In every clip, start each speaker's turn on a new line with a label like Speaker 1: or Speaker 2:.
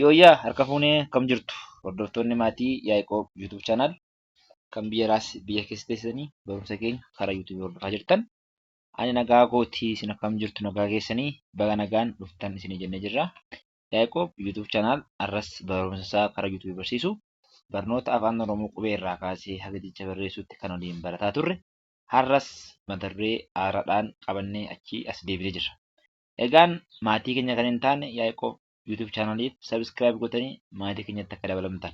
Speaker 1: Yooyyaa harka fuunee akkam jirtu hordoftoonni maatii Yaaqoob YouTube channel kan biyya alaas biyya keessa teessanii barumsa keenya karaa YouTube hordofaa jirtan. Ani nagaa kootii isin akkam jirtu nagaa keessanii baga nagaan dhuftan isinii jennee jirra. Yaaqoob YouTube channel har'as barumsa isaa karaa YouTube barsiisu barnoota afaan Oromoo qubee irraa kaasee haga jecha barreessuutti kan waliin barataa turre har'as mata duree haaraadhaan qabannee achii as deebinee jirra. Egaan maatii keenya kan hin taane Yaaqoob YouTube channeliif subscribe gootanii maatii keenyatti akka dabalamtan.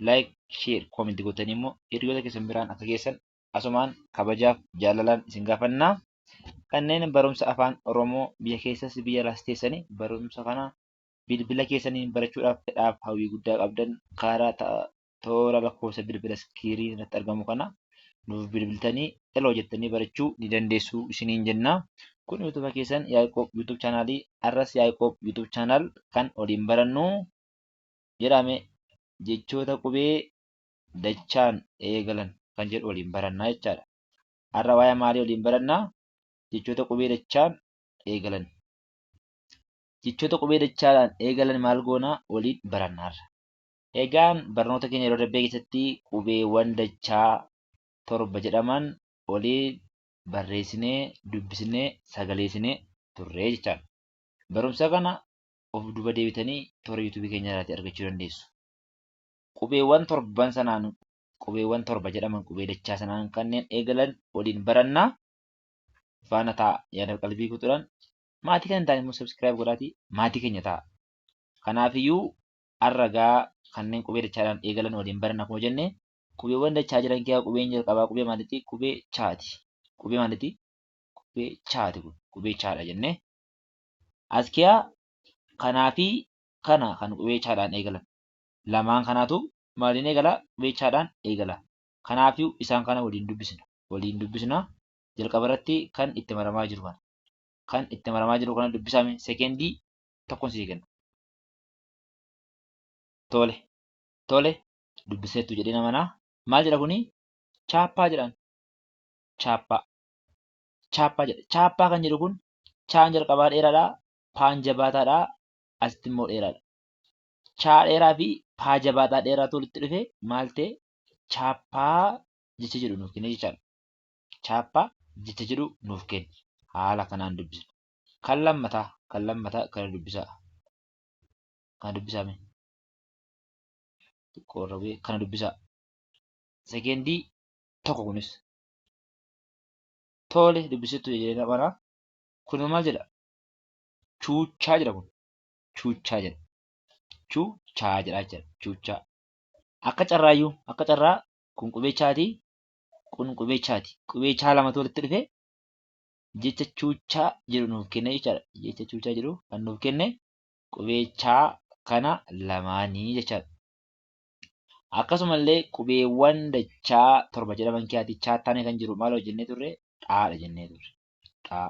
Speaker 1: Like, share, comment gootanii immoo hiriyoota keessan biraan akka geessan asumaan kabajaaf jaalalaan isin gaafanna. Kanneen barumsa afaan Oromoo biyya keessas biyya alaas teessanii barumsa kana bilbila keessaniin barachuudhaaf fedhaaf hawwii guddaa qabdan karaa toora lakkoofsa bilbila iskiiriin irratti argamu kana nuuf bilbiltanii eloo jettanii barachuu ni dandeessu isiniin jenna. Kun YouTube keessan Yaaqoob YouTube chaanaalii har'as Yaaqoob YouTube channel kan waliin barannu jedhame jechoota qubee dachaan eegalan kan jedhu waliin barannaa jechaadha. Har'a waa'ee maalii waliin barannaa? Jechoota qubee dachaan eegalan. Jechoota qubee dachaadhaan eegalan maal goonaa waliin barannaa har'a. Egaan barnoota keenya yeroo darbee keessatti qubeewwan dachaa torba jedhaman waliin barreessinee, dubbisnee, sagaleessinee turre jechaadha. Barumsa kana of duuba deebitanii toora YouTube keenya irraatii argachuu dandeessu. Qubeewwan torban sanaan qubeewwan torba jedhaman qubee dachaa sanaan kanneen eegalan waliin barannaa faana ta'a yaada qalbii guutuudhaan maatii kan hin taane immoo subscribe godhaatii maatii keenya ta'a. Kanaafiyyuu har'a egaa kanneen qubee dachaadhaan eegalan waliin baranna akkuma jenne qubeewwan dachaa jiran keessaa qubeen jalqabaa qubee maaliiti? Qubee chaati. Qubee maaliiti? Qubee chaati kun. Qubee chaadha jenne. As keessaa kanaa fi kana kan qubee chaadhaan eegalan. Lamaan kanaatu maaliin eegala? Qubee chaadhaan eegala. Kanaafuu isaan kana waliin dubbisna. Waliin dubbisna. Jalqaba irratti kan itti maramaa jiru kana. Kan itti maramaa jiru kana dubbisaa sekeendii tokkoon sii kenna. Tole. Tole. Dubbiseettu jedhee nama naa. Maal jedha kuni? Chaappaa jedhaan. Chaappaa. Chaappaa jedha. Chaappaa kan jedhu kun chaan jalqabaa dheeraadha. Paan jabaataadha. Asitti immoo dheeraadha. Chaa dheeraa fi paa jabaataa dheeraatu walitti dhufe maal ta'e? Chaappaa jecha jedhu nuuf kenne jechaadha. Chaappaa jecha jedhu nuuf kenne. Haala kanaan dubbisna. Kan lammataa kan lammataa kana dubbisaa. Kana dubbisaa mee. Xiqqoo irra bu'ee kana dubbisaa. Sekeendii tokko kunis. Tole dubbisitu jedhee nama Kun maal jedha? Chuuchaa jedha kun. Chuuchaa jedha. Chuuchaa jedha jechuudha. Chuuchaa. Akka carraayyuu akka carraa kun qubee chaati. Kun qubee chaati. Qubee chaa lamatu walitti dhufe jecha chuuchaa jedhu nuuf kenne jechaadha. Jecha chuuchaa jedhu kan nuuf kenne qubee chaa kana lamaanii jechaadha. Akkasumallee qubeewwan dachaa torba jedhaman keessaatti chaattaanii kan jiru maal jennee turre? Dhaadha jennee turre. Dhaa.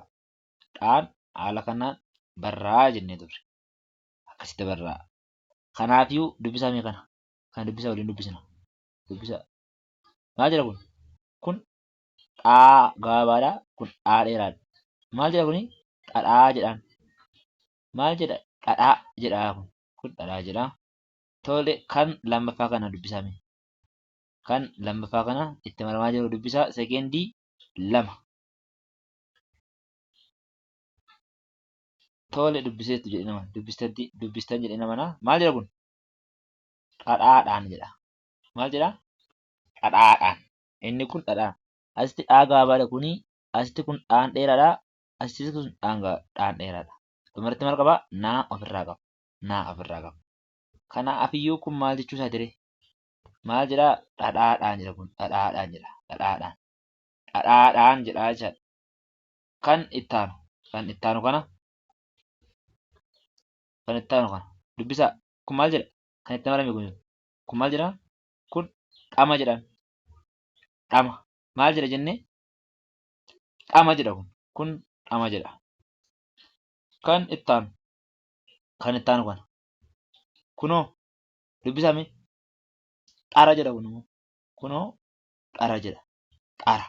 Speaker 1: Dhaan haala kanaan barraa jennee turre. Akkasitti barraa. Kanaafiyyuu dubbisaa mee kana. Kana dubbisaa waliin dubbisna. Dubbisaa. Maal jedha kun? Kun dhaa gabaabaadha. Kun dhaa dheeraadha. Maal jedha kuni? Dhadhaa jedhaan. Maal jedha? Dhadhaa jedha kun. Kun dhadhaa jedha. Tole kan lammaffaa kana dubbisaa mee. Kan lammaffaa kana itti maramaa jiru dubbisaa sekeendii lama. Tole dubbiseettu jedhee nama dubbistanti dubbistan jedhee nama naa maal jedha kun? Dhadhaadhaan jedha. Maal jedha? Dhadhaadhaan. Inni kun dhadhaa. Asitti dhaa gabaabaadha kuni. Asitti kun dhaan dheeraadha. Asitti kun dhaan dheeraadha. Dhumarratti maal qaba? Naa ofirraa qaba. Naa ofirraa qaba. Kanaafiyyuu kun maal jechuu isaa ture? Maal jedhaa? Dhadhaadhaan jedha kun. Dhadhaadhaan jedha. Dhadhaadhaan. Dhadhaadhaan jedha jechaadha. Kan ittaanu. Kan ittaanu kana. Kan ittaanu kana. Dubbisaa. Kun maal jedha? Kan itti marame kun. Kun maal jedha? Kun dhama jedhaan. Dhama. Maal jedha jennee? Dhama jedha kun. Kun dhama jedha. Kan ittaanu. Kan ittaanu kana. Kunoo dubbisaa mee. Dhara jedha kun immoo. Kunoo dhara jedha. Dhara.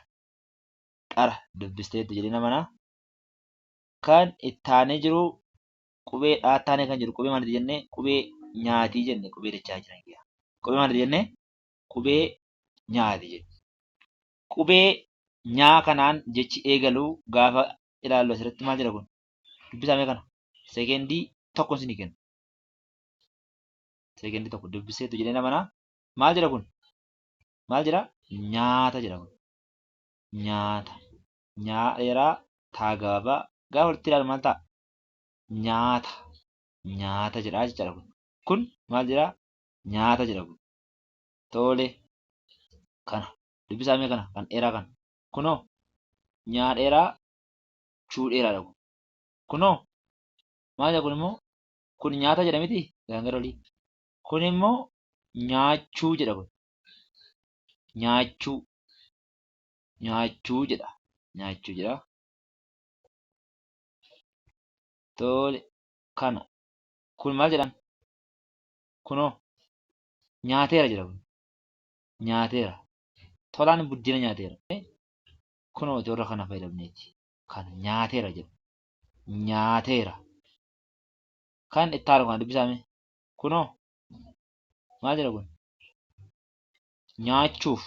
Speaker 1: Dhara dubbisteetti jedhee nama naa. Kan ittaanee jiru qubee dhaattaanee kan jiru qubee maaliiti jennee qubee nyaatii jenne qubee dachaa jiran keessaa. Qubee maali jenne? Qubee nyaati jenne. Qubee nyaa kanaan jechi eegalu gaafa ilaallu asirratti maal jedha kun? Dubbisaa mee kana? Seekendii tokko isinii kenna. Seekendii tokko dubbiseetu jedhee nama maal jedha kun? Maal jedha? Nyaata jedha kun. Nyaata. Nyaa dheeraa taa gabaabaa gaafa walitti ilaalu maal ta'a? Nyaata. Nyaata jedha jechaadha kun. Kun maal jedha? Nyaata jedha kun. Tole. Kana. Dubbisaa mee kana kan dheeraa kana. Kunoo nyaa dheeraa chuu dheeraadha kun. Kunoo maal jedha kun immoo? Kun nyaata jedha miti kan gara olii. Kun immoo nyaachuu jedha kun. Nyaachuu. Nyaachuu jedha. Nyaachuu jedha. Tole kana. Kun maal jedhaan? Kunoo nyaateera jedha kun. Nyaateera. Tolaan buddeena nyaateera. Kunoo warra kana fayyadamneeti. Kana nyaateera jedha. Nyaateera. Kan itti aanu kana dubbisaa mee. Kunoo maal jedha kun? Nyaachuuf.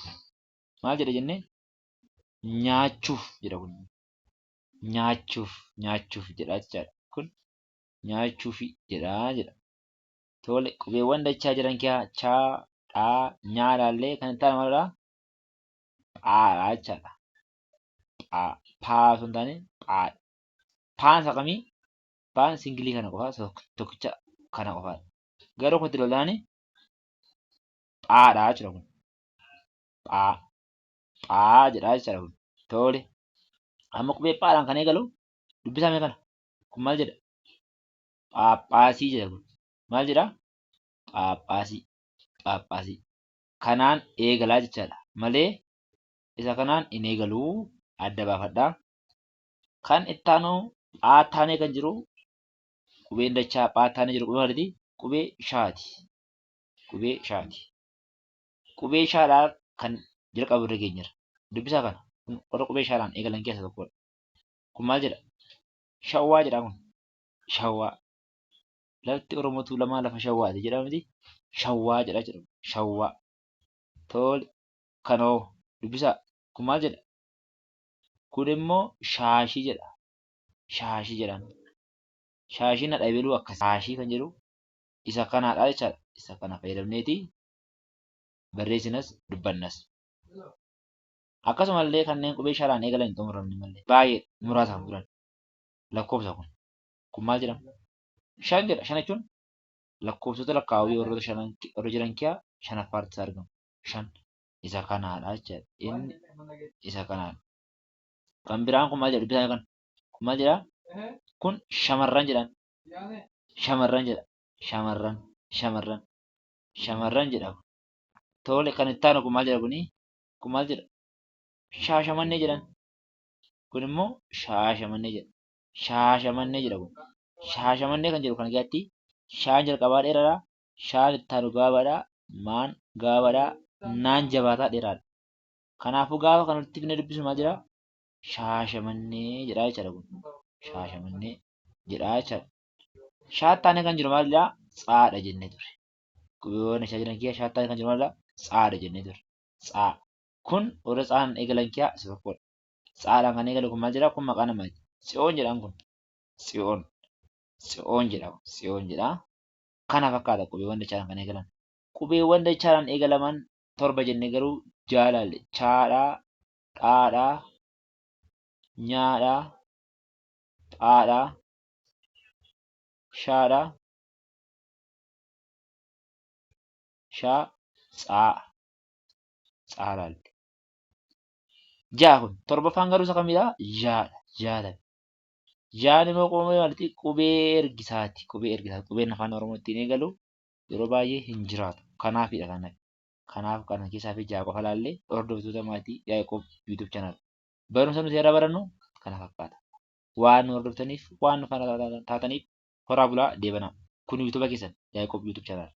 Speaker 1: Maal jedha jennee? Nyaachuuf jedha kun. Nyaachuuf nyaachuuf jedha jechaadha. Kun nyaachuufi jedha jedha. Tole qubeewwan dachaa jiran keessaa chaa, dhaa, nyaa ilaallee kan itti aanu maalidha? Phaadha jechaadha. Phaa. Paa osoo hin taane phaadha. Phaan isa kamii? Phaan singilii kana qofaa tokkicha kana qofaadha. Garuu kun itti lolaani phaadha jechuudha kun. Phaa. Phaa jedha jechaadha kun. Tole. Amma qubee phaadhaan kan eegalu dubbisaa mee kana. Kun maal jedha? Phaaphaasii jedha kun. Maal jedha? Phaaphaasii. Phaaphaasii. Kanaan eegalaa jechaadha. Malee isa kanaan hin eegaluu adda baafadhaa. Kan itti aanu phaattaanee kan jiru qubeen dachaa phaattaanee jiru qubee maaliiti? Qubee shaati. Qubee shaati. Qubee shaadhaan kan jalqabu irra geenyeerra. Dubbisaa kana. Kun warra qubee shaadhaan eegalan keessaa tokkodha. Kun maal jedha? Shawwaa jedha kun. Shawwaa. Lafti Oromoo Tuulamaa lafa shawwaati jedhama miti? Shawwaa jedha jedhamu. Shawwaa. Tole. Kanoo dubbisaa. Kun maal jedha? Kun immoo shaashii jedha. Shaashii jedhaan. Shaashiin haadha ebeluu akkas. Shaashii kan jedhu isa kanaadha jechaadha. Isa kana fayyadamneeti barreessinas dubbannas. Akkasumallee kanneen qubee shaadhaan eegalan hin xumuramne malee baay'ee muraasa kan turan lakkoofsa kun. Kun maal jedhama? Shan jedha. Shan jechuun lakkoofsota lakkaawwii warroota shanan warra jiran keessaa shanaffaatti argamu. Shan isa kanaadha jechaadha. Inni isa kanaadha. Kan biraan kun maal jedha? Dubbisaan kan kun maal jedha? Kun shamarran jedhan. Shamarran jedha. Shamarran shamarran shamarran jedha. Tole kan itti aanu kun maal jedha kuni? Kun maal jedha? Shaashamannee jedhan. Kun immoo shaashamannee jedha. Shaashamannee jedha kun. Shaashamannee kan jedhu kana keessatti shaan jalqabaa dheeraadha. Shaan itti aanu gabaabaadha. Maan gabaabaadha. Naan jabaataa dheeraadha. Kanaafuu gaafa kan walitti fidnee dubbisnu maal jedha? Shaashamannee jedha jechaadha kun. Shaashamannee jedha jechaadha. Shaattaanee kan jiru maalidha? Tsaadha jennee ture. Qubeewwan isaa jiran keessaa shaattaanee kan jiru maalidha? Tsaadha jennee ture. Tsaa. Kun warra tsaan eegalan keessaa isa tokkodha. Tsaadhaan kan eegalu kun maal jedha? Kun maqaa namaati. Tsiyoon jedhaan kun. Tsiyoon. Tsiyoon jedha. Tsiyoon jedha. Kana fakkaata qubeewwan dachaadhaan kan eegalan. Qubeewwan dachaadhaan eegalaman torba jennee garuu ja'a ilaalle. Chaadhaa, dhaadhaa, nyaadhaa, xaadhaa, shaadhaa, shaa, tsaa. Tsaa ilaalle. Ja'a kun torbaffaan garuu isa kamidha? Jaadha. Jaadha. Jaan immoo qubee maaliiti? Qubee ergisaati. Qubee ergisaati. Qubeen afaan Oromoo ittiin eegalu yeroo baay'ee hin jiraatu. Kanaafidha kan hafe. Kanaaf kana keessaa fi ja'a qofa ilaallee hordoftoota maatii Yaaqoob YouTube channel. Barumsa nuti irraa barannu kana fakkaata. Waan nu hordoftaniif waan nu faana taataniif horaa bulaa deebanaa. Kun YouTube keessan Yaaqoob YouTube channel.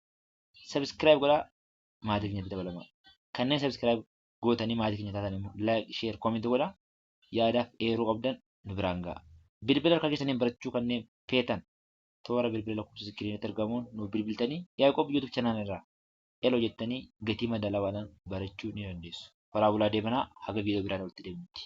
Speaker 1: Subscribe godhaa maatii keenyatti dabalamaa. Kanneen subscribe gootanii maatii keenya taatan immoo like, share, comment godhaa. Yaadaaf eeruu qabdan nu biraan ga'a. Bilbila harkaa keessaniin barachuu kanneen feetan Toora bilbila lakkoofsa iskiriinitti argamuun nuuf bilbiltanii Yaaqoob YouTube channel irraa Elo jettanii gatii madaalawaadhaan barachuu ni dandeessu. Horaa bulaa deemanaa haga viidiyoo biraan walitti deebinutti.